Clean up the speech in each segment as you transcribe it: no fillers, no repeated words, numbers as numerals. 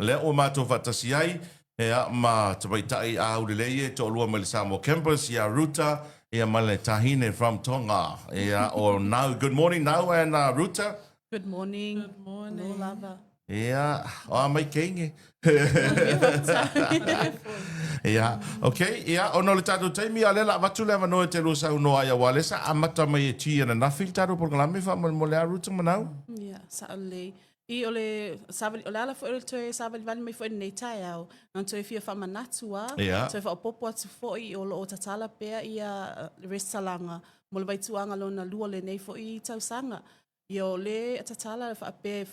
Lea ua matou faatasi ai ia ma tamaitai aulelei e toalua mai le Samoa Campus ia Ruta ia ma le Tahine from Tonga. Ia o Nau. Good morning Nau and Ruta. Good morning. Good morning. Aloha lava. Ia, o a mai keinge. Ia, okay, ia, ona o le tatou taimi, a lea la avatu le avanoa e te lua saunoa ai, aua lea sa amata mai e T ananafi le tatou polokalame faamolemole a Ruta ma Nau. Ia, sao lelei. I o le savali, o le ala foi o le toe savalivali mai foi i lenei taeao, na ona toe fia faamanatu lava, toe faaopoopo atu foi o lo o tatala pea ia resitalaga mo le vaituaga lona lua o lenei foi tausaga. Ia o le tatala faapea e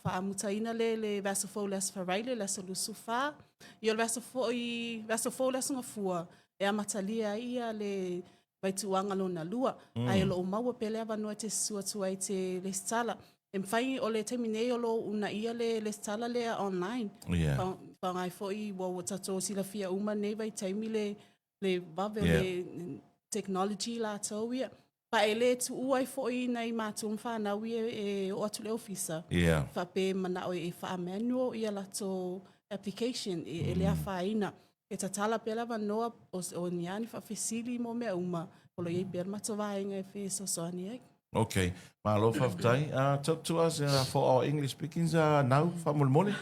faamutaina le le vaiaso fou i le Aso Faraile, le aso 24. Ia o le vaiaso foi, vaiaso fou le Aso Gafua e amatalia ai ia le vaituaga lona lua. Ae o lo o maua pea le avanoa e te susu atu ai e te resitala. E mafai, o le taimi nei o lo o uunaia le resitala lea online. Faaaoga ai foi, ua tatou silafia uma nei vaitaimi le le vave o le technology latou ia. Pa e le tuua ai foi nai matua ma fanau ia e oo atu i le ofisa, faapea e manao e faa-manual ia latou application, e le afaina. E tatala pea le avanoa o ni a ni faafesili mo mea uma, o lo o i ai pea le matou vaega e fesoasoani ai. Okay, malo faafetai. Talk to us for our English speakings now, faamolemole.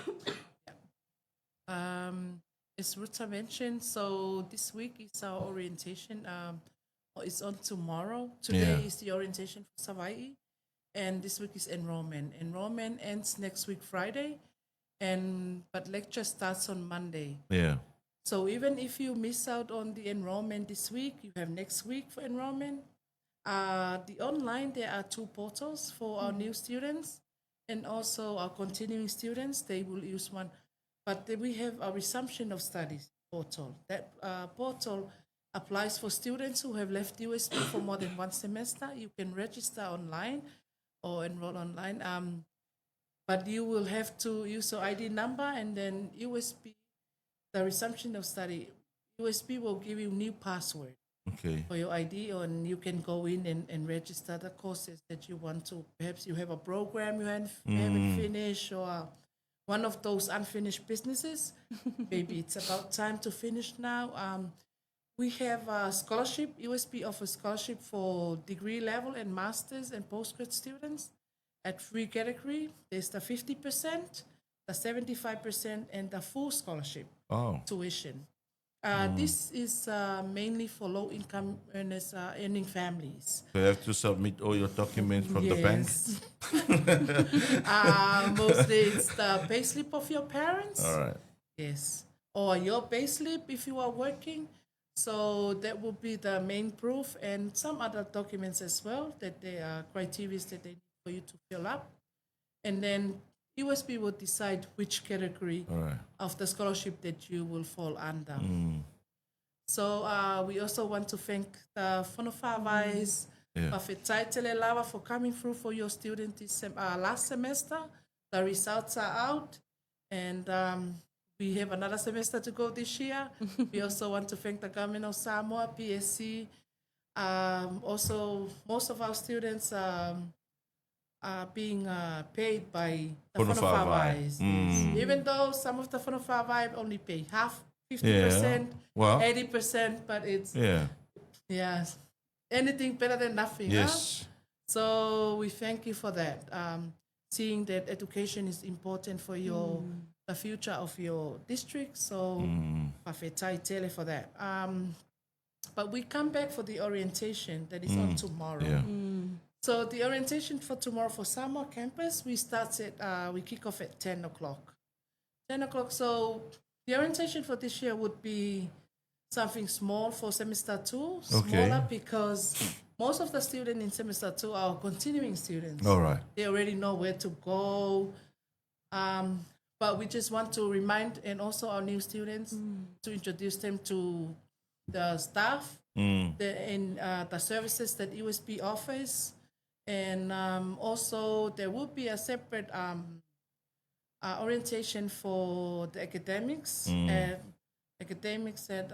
As Ruta mentioned, so this week is our orientation. It's on tomorrow. Today is the orientation for Savaii, and this week is enrollment. Enrollment ends next week, Friday, and but lecture starts on Monday. So even if you miss out on the enrollment this week, you have next week for enrollment. The online, there are two portals for our new students, and also our continuing students, they will use one. But then we have a resumption of studies portal. That portal applies for students who have left USP for more than one semester. You can register online or enroll online. But you will have to use your ID number, and then USP, the resumption of study, USP will give you new password for your ID, and you can go in and register the courses that you want to. Perhaps you have a program you haven't finished, or one of those unfinished businesses. Maybe it's about time to finish now. We have a scholarship. USP offers scholarship for degree level and master's and postgrad students at free category. There's the 50%, the 75%, and the full scholarship tuition. This is mainly for low-income earners, earning families. So you have to submit all your documents from the bank? Yes. Mostly it's the payslip of your parents. All right. Yes. Or your payslip if you are working. So that will be the main proof, and some other documents as well that they are criteria that they need for you to fill up. And then USP will decide which category All right. of the scholarship that you will fall under. So we also want to thank the Fono Faavae's, Fa'afetai tele lava for coming through for your student this last semester. The results are out, and we have another semester to go this year. We also want to thank the government of Samoa, PSC. Also, most of our students are being paid by the Fono Fono Faavae. Faavae's. Even though some of the Fono Faavae only pay half, 50%, Well. 80%, but it's yes, anything better than nothing. Huh? So we thank you for that. Seeing that education is important for the future of your district. So fa'afetai tele for that. But we come back for the orientation that is on tomorrow. So the orientation for tomorrow for Samoa campus, we start at we kick off at 10 o'clock. 10 o'clock. So the orientation for this year would be something small for semester 2, smaller because most of the students in semester 2 are continuing students. All right. They already know where to go. But we just want to remind, and also our new students, to introduce them to the staff, the services that USP offers. And also there will be a separate orientation for the academics at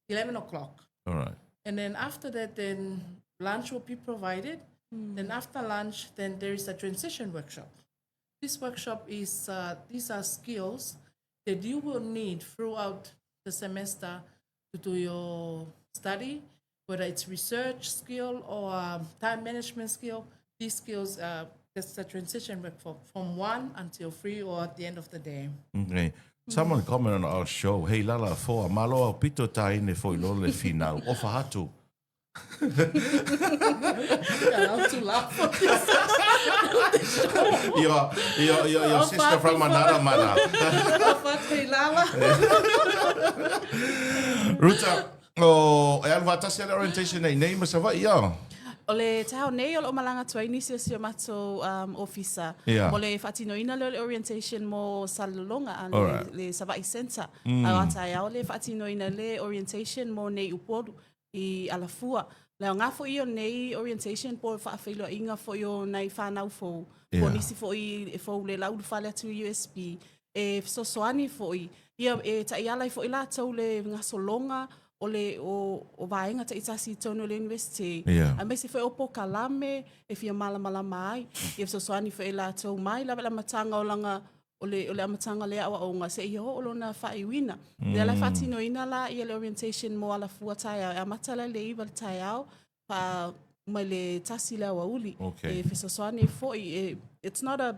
11 o'clock. All right. And then after that, then lunch will be provided. Then after lunch, then there is a transition workshop. This workshop is, uh, these are skills that you will need throughout the semester to do your study, whether it's research skill or um, time management skill. These skills, uh, that's the transition work for, from one until three or at the end of the day. Okay. Someone comment on our show, hey lala foa, malo au pito ta ine fo i lolo le finau, ofa hatu. Allowed to laugh for this. Your, your, your, your sister from another mother. Ruta, o, e alu faatasi ale orientation nei nei ma Savaii ia. O le taeao nei o lo o malaga atu ai nisi o si o matou um, ofisa Yeah. mo le faatinoina lea o le orientation mo Salelologa a le, Alright. le Savaii Centre. Mm. A o a taeao le faatinoina le orientation mo nei Upolu i Alafua. Le aoga foi o nei orientation po o faafeiloaiga foi o nai whanau fou. Yeah. Po nisi foi e fou le laulu fale atu i USB. E fesoasoani foi. Ia e taiala ai foi latou le gasologa o le o, o vaega taitasi i totonu o le University. Yeah. Aemaise foi o polokalame e fia malamalama ai. Ia fesoasoani foi e latou mai lava i le amataga o lana o le, o le amataga o le aoaoga seia oo lona faaiuina. Mm. Lea la e faatinoina la ia le orientation mo Alafua taeao e amata la i le 9 le taeao pa mai le tasi le aoauli. Okay. E fesoasoani ai foi e, it's not a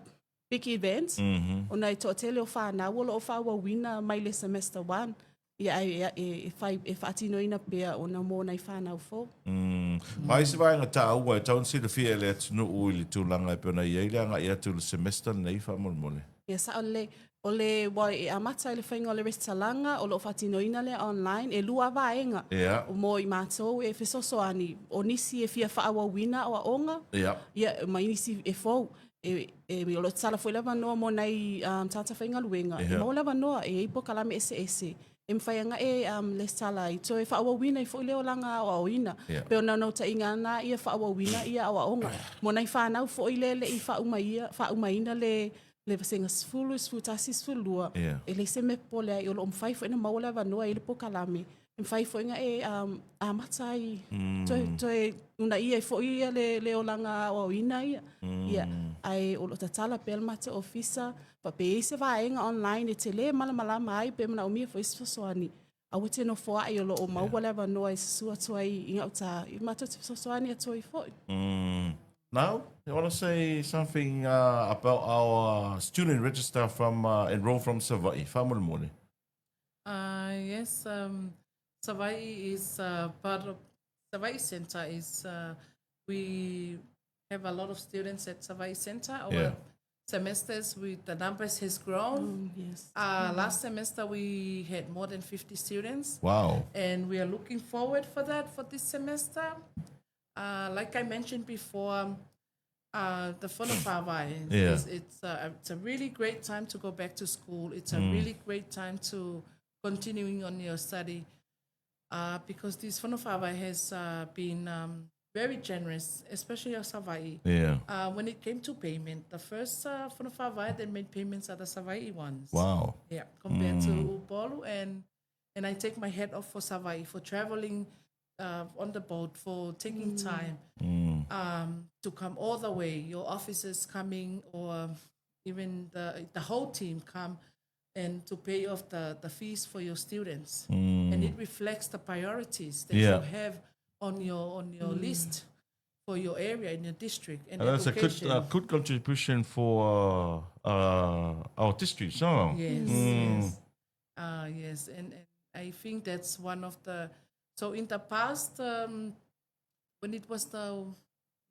big event mm -hmm. ona e toatele o whanau o loo faaauauina mai le semester 1 ia ai e, e, e, whai, e faatinoina pea ona mo nai whanau fou. Mm. Ai se vaega tāua e tau ona silafia e le atunuu i le tulaga e pei ona i ai le agai atu i le semester lenei faamolemole. Ia sao lelei. O le ua e amata i le faiga o le resitalaga o lo o faatinoina lea online, e lua vaega Ia. mo i matou e fesoasoani, o nisi e fia faaauauina aoaoga, Ia. ia ma nisi e fou. E, e, o lo o tatala foi le avanoa mo nai um, tagata faigaluega, e Ia. maua le avanoa e i ai polokalame eseese e mafai ana e um, lesitala ai, toe faaauauina ai foi le olaga aoaoina. Ia. Pei o naunautaiga na ia faaauauina ia aoaoga. Mo nai fanau foi le le i faaumaia, faaumaina le le vasega 10, 11, 12, Ia. e leai se mea popole ai, o lo o mafai foi ona maua le avanoa e i ai le polokalame, e mafai foi ona e um, amata ai, toe, toe uunaia ai foi ia le, le olaga aoaoina ia. Ia, ae o lo o tatala pea le matou ofisa, faapea e i ai se vaega online e tele malamalama ai pe manaomia foi se fesoasoani, aua te nofo ae o lo o maua le avanoa e susu atu ai i gauta, i matou te fesoasoani atu ai foi. Now, you want to say something uh, about our student register from uh, enroll from Savaii, faamolemole? Uh, yes, um, Savaii is uh, part of Savaii Center is uh, we have a lot of students at Savaii Center. Over Yeah. semesters, we the numbers has grown. Mm, yes. Uh, last semester we had more than 50 students. Wow. And we are looking forward for that for this semester. Uh, like I mentioned before, uh, the Fono Faavae Yeah. is it's a, it's a really great time to go back to school. It's a really great time to continuing on your study uh, because this Fono Faavae has uh, been um, very generous, especially our Savaii. Yeah. Uh, when it came to payment, the first uh, Fono Faavae that made payments are the Savaii ones. Wow. Yeah, compared to Upolu and and I take my hat off for Savaii for traveling uh, on the boat, for taking time um, to come all the way. Your officers coming or even the the whole team come and to pay off the, the fees for your students. And it reflects the priorities that Yeah. you have on your on your list for your area in your district and, And that's a good, education. uh, good contribution for uh, uh, our district, so. Yes, yes. Uh, yes, and, and I think that's one of the. So in the past, um, when it was the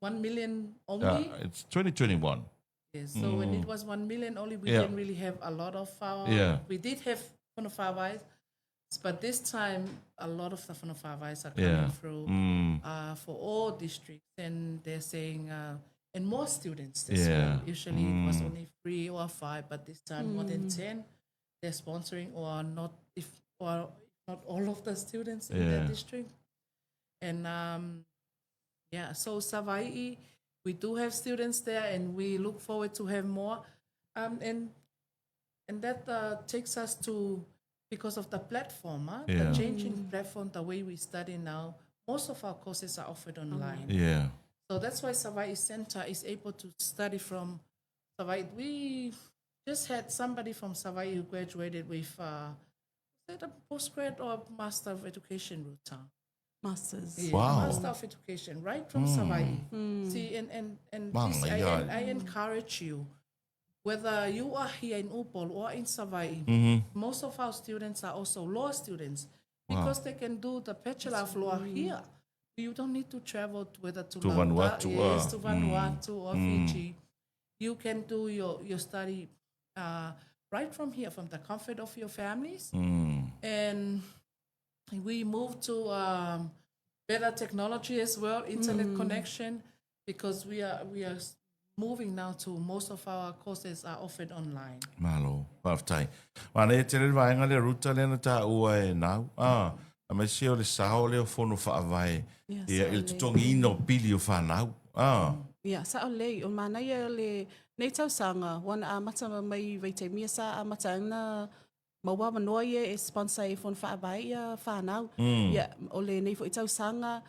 1 million only, Uh, it's 2021. yes, so when it was 1 million only, we Yeah. didn't really have a lot of our. Yeah. We did have Fono Faavae, but this time a lot of the Fono Faavaes are coming Yeah. through Mm. uh, for all districts, and they're saying, uh, and more students this Yeah. well. Usually it was only three or five, but this time more than 10. They're sponsoring or not, if or not all of the students in Yeah. their district. And um, yeah, so Savaii, we do have students there, and we look forward to have more. Um, and and that uh, takes us to because of the platform, huh? Yeah. the changing platform, the way we study now. Most of our courses are offered online. Yeah. So that's why Savaii Center is able to study from Savaii. We just had somebody from Savaii who graduated with, uh, was that a postgrad or a master of education, Ruta? Masters. Yeah, Wow. Master of Education, right from Savaii. See, and, and, and this, I, Manga, I encourage you, whether you are here in Upolu or in Savaii, most of our students are also law students because they can do the Bachelor of Law here. You don't need to travel to, whether to, To Lauta, Vanuatu, yes, ah. to Vanuatu or Fiji. You can do your, your study uh, right from here, from the comfort of your families. And we moved to um, better technology as well, internet connection, because we are we are moving now to most of our courses are offered online. Malo, faafetai. Manaia tele le vaega lea Ruta lea na taua e Nau. Ah, aemaise o le sao lea o Fono Faavae Ia, ia, i le sao lelei. totogiina o pili o fanau. Ah, Ia, sao lelei. O le manaia o lenei tausaga, ua na amata mai vaitaimi ia sa amata ai ona maua avanoa ia e sponsor ai e Fono Faavae ia fanau. Ia, o lenei foi tausaga,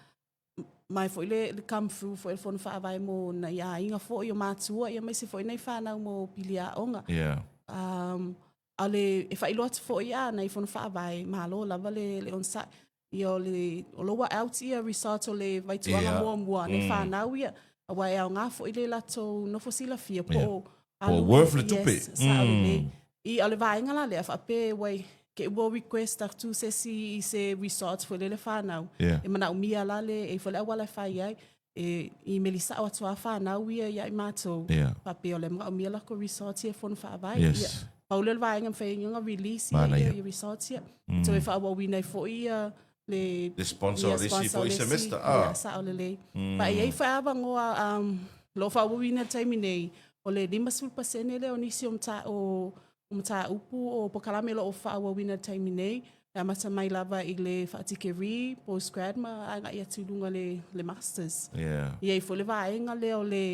mai foi le, le come through foi le Fono Faavae mo nai aiga foi o matua, ia aemaise foi nai fanau mo pili aoga. Yeah. Um, a o le, e faailoa atu foi a nai Fono Faavae, malo lava le, le onosai. Ia o le, o lo ua out ia result o le vaituaga Yeah. muamua, nei fanau ia, aua e aoga foi le latou nofo silafia po Yeah. o Po o alu worth le tupe. Yes, sao lelei. I o le vaega la lea faapea uai ke ua request atu se isi i se result foi lele fanau. Yeah. E manaomia la le e foi le auala e fai ai e imeli sao atu a fanau ia ia i matou. Yeah. Faapea o le manaomia lako result ia e fono faavae. Yes. Ia, pau lea o le vaega mafai ai ona release ia, Manaia. ia, ia results ia. Toe faaauauina ai foi ia le Le sponsor ia o le isi sponsor o foi le isi, semester. Ia, Ah. sao lelei. Ma e i ai foi avanoa um, o lo o faaauauina i le taimi nei, o le 50% lea o nisi o mata, o, o mataupu o polokalame o lo o faaauauina i le taimi nei, e amata mai lava i le faatikeri, postgrad ma agai atu i luga le, le masters. Yeah. E i ai foi le vaega lea o le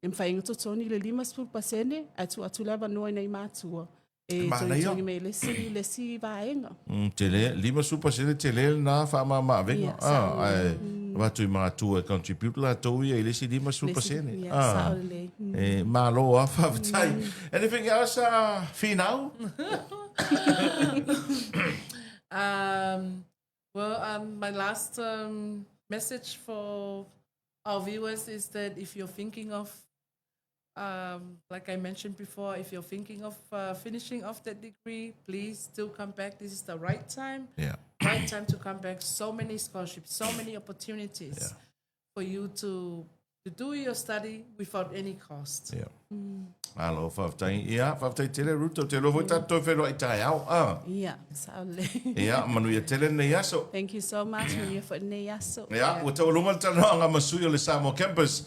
e mafai ai ona totogi le 50% ae tuu atu le avanoa i nai matua e Manaia. togitogi mai ai le isi, le isi vaega. Mm, tele, 50% tele lena faamama-avega. Ia, sao Ah, lelei. ae avatu i matua e contribute latou ia i le isi 50%. Ia, Ah. sao lelei. Mm. E, malo a, faafetai. Anything else, uh, Finau? Um, well, um, my last um, message for our viewers is that if you're thinking of, um, like I mentioned before, if you're thinking of uh, finishing off that degree, please do come back. This is the right time. Yeah. Right time to come back. So many scholarships, so many opportunities Yeah. for you to to do your study without any cost. Yeah. Malo, faafetai. Ia, faafetai tele, Ruth, ou te iloa foi tatou toe feiloai taeao. Ah. Ia, sao lelei. Ia, manuia tele lenei aso. Thank you so much, manuia foi lenei aso. Ia, ua taualuma le talanoaga ma sui o le Samoa Campus.